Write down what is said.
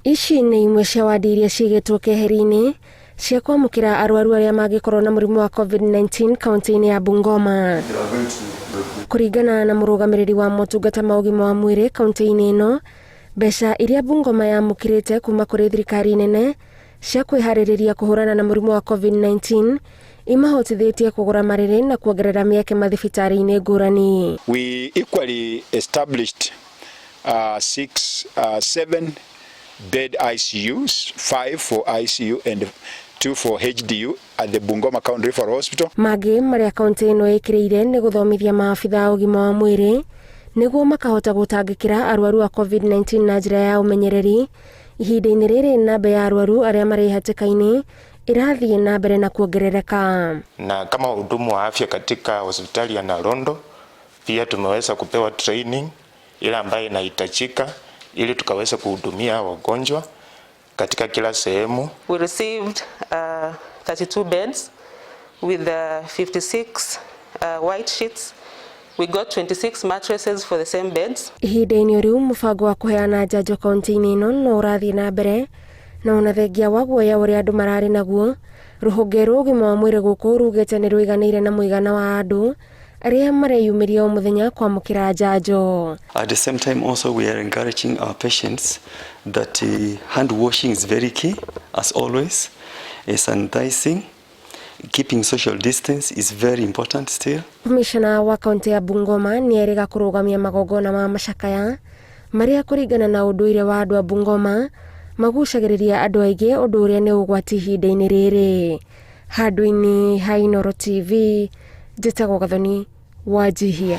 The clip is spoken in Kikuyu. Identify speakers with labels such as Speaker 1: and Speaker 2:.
Speaker 1: Ici nĩ imwe cia wadi iria ciigĩtwo keheri-inĩ cia kwamũkĩra arwaru arĩa mangĩkorwo na mũrimũ wa COVID-19 kaunti-inĩ ya Bungoma. Kũringana na mũrũgamĩrĩri wa motungata ma ũgima wa mwĩrĩ kaunti-inĩ ĩno, mbeca iria Bungoma yamũkĩrĩte kuma kũrĩ thirikari nene cia kwĩharĩrĩria kũhũrana na mũrimũ wa COVID-19 imahotithĩtie kũgũra marĩrĩ na kuongerera mĩeke mathibitarĩ-inĩ ngũrani.
Speaker 2: We equally established six, seven bed ICUs, five for ICU and two for HDU at the Bungoma County Referral Hospital.
Speaker 1: Mangĩ marĩa kaunti ĩno ĩkĩrĩire nĩ gũthomithia maabitha a ũgima wa mwĩrĩ nĩguo makahota gũtangĩkĩra arwaru a COVID-19 na njĩra ya ũmenyereri. Ihinda-inĩ rĩrĩ namba ya arwaru arĩa marĩ hatĩka-inĩ ĩrathiĩ na mbere na kuongerereka.
Speaker 3: Na kama wahudumu wa afya katika hospitali ya Nalondo pia tumeweza kupewa training ile ambayo inahitajika ili tukaweza kuhudumia wagonjwa katika kila sehemu.
Speaker 4: We received 32 beds with 56 white sheets. We got 26 mattresses for the same beds.
Speaker 1: Ihinda-inĩ rĩu mũbango wa kũheana njanjo kaunti-inĩ ĩno no ũrathiĩ na mbere na ona thengia wa guoya ũrĩa andũ mararĩ naguo, rũhonge rwa ũgima wa mwĩrĩ gũkũ rugĩte nĩ rũiganĩire na mũigana wa andũ arĩa mareyumĩria o mũthenya kwamũkĩra njanjo.
Speaker 5: At the same time also we are encouraging our patients that hand washing is very key as always, sanitizing, keeping social distance is very important still.
Speaker 1: Commissioner wa kaunti ya Bungoma nĩ erĩga kũrũgamia magongona ma macakaya marĩa kũringana na ũndũire wa andũ a Bungoma magucagĩrĩria andũ aingĩ, ũndũ ũrĩa nĩ ũgwati ihinda-inĩ rĩrĩ. Handũ-inĩ ha Inooro TV, njĩtagwo Gathoni Wanjihia.